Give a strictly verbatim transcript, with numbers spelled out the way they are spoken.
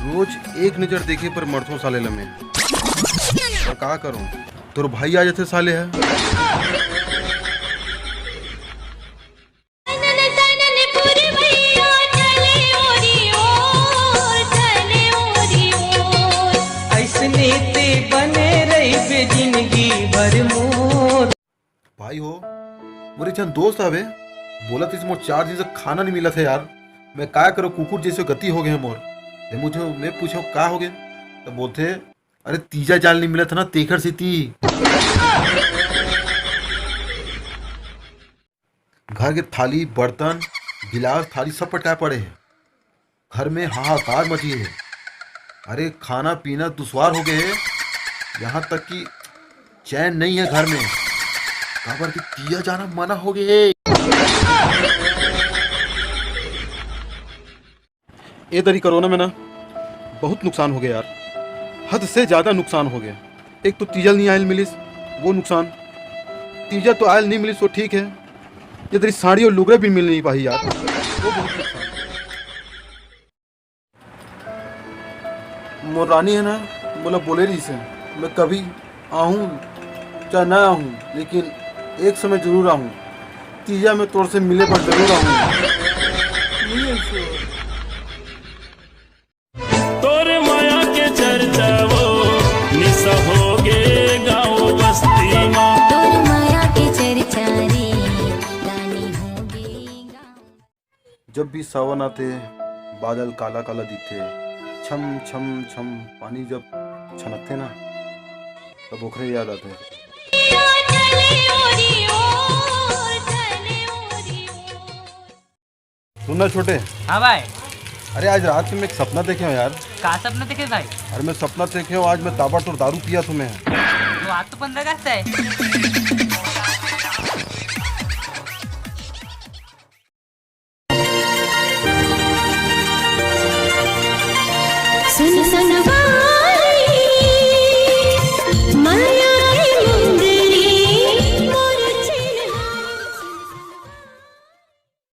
रोज एक नजर देखे पर मरथो साले ल मैं। त का करूं? तोर भाई आ जाथे साले ह। अइसने ते बने रहिबे जिंदगी भर मोर। भाई हो, मोर एक झन दोस्त हवे, बोलत हे मोर चार दिन से खाना नहीं मिलत हे यार। मैं काय करों, कुकुर जैसे गति हो गए हे मोर। ये मुझे, मैं पूछों का हो गए, त बोलथे, अरे तीजा जाल नहीं मिलत हे ना, तेखर सेती। घर के थाली, बर्तन, गिलास, थाली सब पटकाए पड़े हे। घर में हाहाकार मची हे। अरे खाना पीना दुश्वार हो गए हे, यहाँ तक कि चैन नहीं हे घर में, काबर कि तीजा जाना मना हो गए हे। ए दरी कोरोना में ना बहुत नुकसान हो गया यार, हद से ज्यादा नुकसान हो गया। एक तो तीजा ल नहीं आयल मिलिस, वो नुकसान। तीजा तो आयल नहीं मिलिस, वो ठीक है, ये दरी साड़ी और लुगरा भी मिल नहीं पाही यार, वो बहुत नुकसान। मोर रानी हे ना, मोला बोले रहिस हे, मैं कभी आहूं चाहे ना आहूं, लेकिन एक समय जरूर आहूं। तीजा में तोर से मिले बर जरूर आहूं। तोर माया के चर्चा वो निशा होगे गाँव बस्ती मा। तोर माया के चर्चा रे रानी होगे गाँव। जब भी सावन आथे, बादल काला काला दिखथे, छम छम छम पानी जब छनकथे ना, तब ओखरे याद आथे। सुन ना छोटे। हाँ भाई। अरे आज रात में मैं एक सपना देखे हूँ यार। का सपना देखे भाई? अरे मैं सपना देखे हूँ, आज मैं ताबड़तोड़ दारू पिया तुम्हें। तो आज तो पंद्रह अगस्त है।